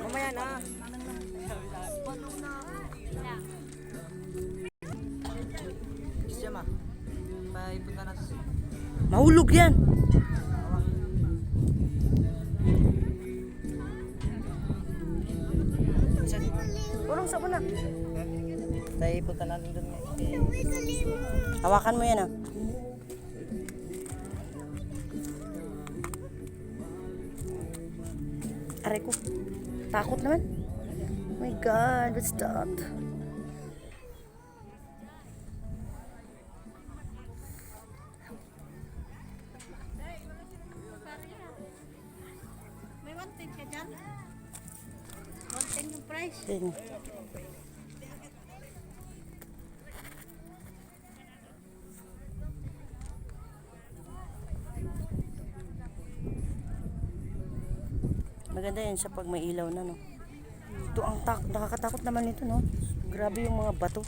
Mamaya na. Siya ma. Paipunta natin siya. Mahulog yan. Purong sa na. Tayo punta natin doon ngayon. Hawakan mo yan ah. Aray ko. Takot naman. Oh my God, what's that? May 110 ka dyan? 110 yung price. Then, maganda yan siya pag may ilaw na, no? Ito ang nakakatakot naman ito, no? Grabe yung mga bato.